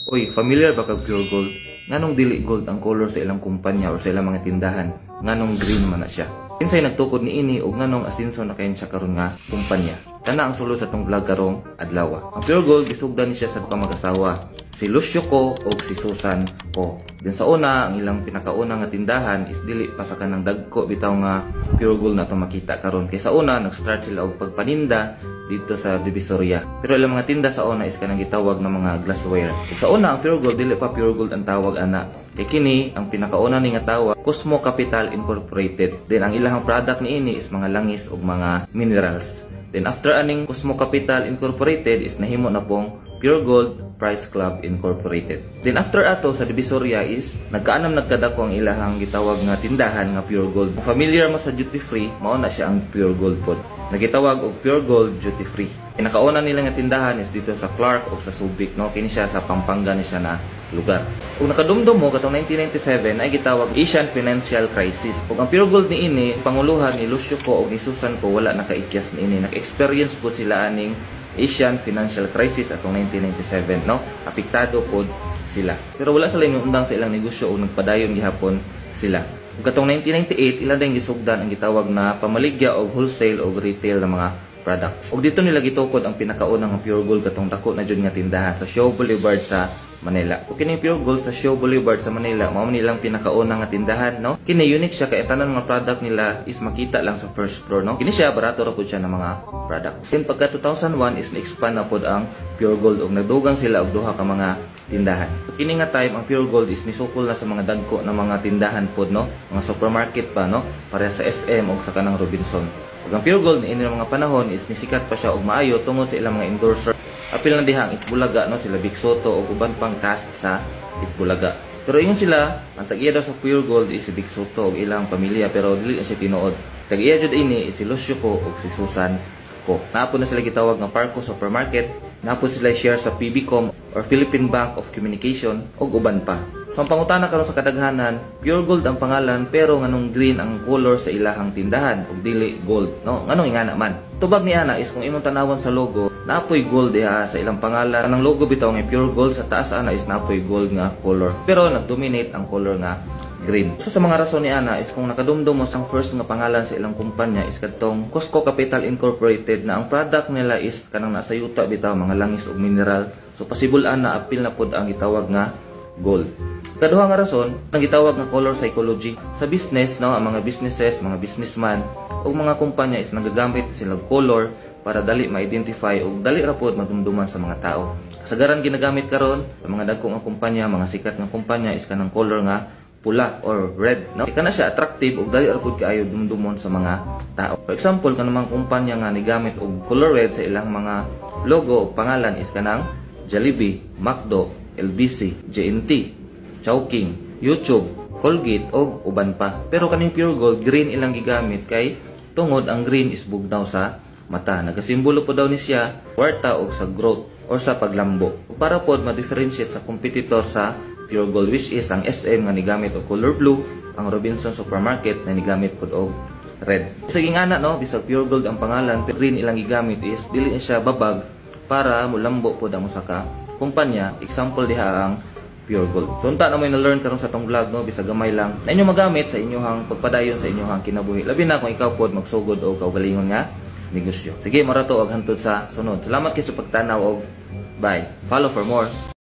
Uy, familiar ba kag Pure Gold? Nganong dili gold ang color sa ilang kumpanya or sa ilang mga tindahan? Nganong green man na siya? Kinsay nagtukod niini ug nganong asinso na kayon siya karon nga kumpanya? Kana ang sulod sa atong vlog karong adlaw. Ang Pure Gold gisugdan ni siya sa duha mag-asawa, si Lucio Co ug si Susan Co. Then sa una, ang ilang pinakauna nga tindahan is dili pa sa kanang dagko bitaw nga Pure Gold na atong makita karon. Kay sa una nag-start sila og pagpaninda dito sa Divisoria. Pero ilang mga tinda sa una is kanang gitawag na mga glassware. Ug sa una, ang Pure Gold dili pa Pure Gold ang tawag ana. Kay kini ang pinakauna ni nga tawag, Cosmo Capital Incorporated. Then ang ilahang product niini is mga langis ug mga minerals. Then after aning Cosmo Capital Incorporated is nahimo na pong Pure Gold Price Club Incorporated. Then after ato sa Divisoria is nagkaanam nagkadako ang ilahang gitawag nga tindahan nga Pure Gold. Kung familiar mo sa duty free, mao na siya ang Pure Gold pod. Nagitawag og Pure Gold Duty Free. Pinakauna nila nga tindahan is dito sa Clark o sa Subic, no? Kini siya sa Pampanga ni siya na lugar. Ug nakadumdum mo katong 1997 ay gitawag Asian Financial Crisis. Ug ang Pure Gold niini panguluhan ni Lucio Co ug ni Susan Co wala nakaikyas niini. Naka-experience pod sila aning Asian Financial Crisis atong 1997, no? Apektado pod sila. Pero wala sila undang sa ilang negosyo ug nagpadayon gihapon sila. Ug katong 1998, ila din gisugdan ang gitawag na pamaligya og wholesale og retail na mga products. Ug dito nila gitukod ang pinakaunang Pure Gold, katong dako na jud nga tindahan sa Shaw Boulevard sa Manila. Ug kining Pure Gold sa Shaw Boulevard sa Manila, mao man nilang pinakauna nga tindahan, no? Kini unique siya kay tanan mga product nila is makita lang sa first floor, no? Kini siya barato ra pud siya ng mga products. Then pagka 2001 is na-expand na pud ang Pure Gold ug nagdugang sila og duha ka mga tindahan. Kini nga time, ang Pure Gold is nisukol na sa mga dagko na mga tindahan pod, no? Mga supermarket pa, no? Pareha sa SM ug sa kanang Robinson. Ug ang Pure Gold niini mga panahon is nisikat pa siya og maayo tungod sa ilang mga endorser. Apil na diha ang Eat Bulaga, no, sila Vic Sotto ug uban pang cast sa Eat Bulaga. Pero ingon sila, ang tag-iya daw sa Pure Gold is si Vic Sotto ug ilang pamilya, pero dili na siya tinuod. Tag-iya jud ini is si Lucio Co ug si Susan Co. Naa pod na sila gitawag nga Parco Supermarket, naa pod sila share sa PBCom or Philippine Bank of Communication ug uban pa. So ang pangutana karon sa kadaghanan, Pure Gold ang pangalan pero nganong green ang color sa ilahang tindahan ug dili gold, no? Nganong ingana man? Tubag ni ana is kung imong tanawon sa logo, naa poy gold diha sa ilang pangalan. Anang logo bitaw nga Pure Gold, sa taas ana is naa poy gold nga color. Pero nagdominate ang color nga green. So sa mga rason ni ana is kung nakadumdum mo sa first nga pangalan sa ilang kumpanya is kadtong Cosco Capital Incorporated na ang product nila is kanang nasa yuta bitaw, mga langis ug mineral. So possible ana apil na pod ang gitawag nga gold. Kaduha nga rason, ang gitawag nga color psychology. Sa business, no, ang mga businesses, mga businessman ug mga kumpanya is nagagamit sila color para dali ma-identify ug dali ra pod madumduman sa mga tao. Kasagaran ginagamit karon sa mga dagko nga kumpanya, mga sikat nga kumpanya is kanang color nga pula or red, no? Kana siya attractive ug dali ra pud kaayo dumdumon sa mga tao. For example, kanang mga kumpanya nga nigamit og color red sa ilang mga logo o pangalan is kanang Jollibee, McDo, LBC, J&T, Chowking, YouTube, Colgate og uban pa. Pero kaning Pure Gold, green ilang gigamit kay tungod ang green is bugnaw sa mata. Nagasimbolo po daw ni siya kwarta og sa growth or sa paglambo. Ug para pod ma-differentiate sa competitor sa Pure Gold, which is ang SM nga nigamit og color blue, ang Robinson Supermarket na nigamit pod og red. Sige nga na, no, bisag Pure Gold ang pangalan pero green ilang gigamit is dili na siya babag para mulambo pod ang usa ka kumpanya. Example diha ang Pure Gold. So unta na mo na-learn karon sa atong vlog, no, bisag gamay lang na inyo magamit sa inyong pagpadayon sa inyong kinabuhi. Labi na kung ikaw pod magsugod og kaugalingon nga negosyo. Sige, mao ra to og hantod sa sunod. Salamat kay sa pagtanaw og bye. Follow for more.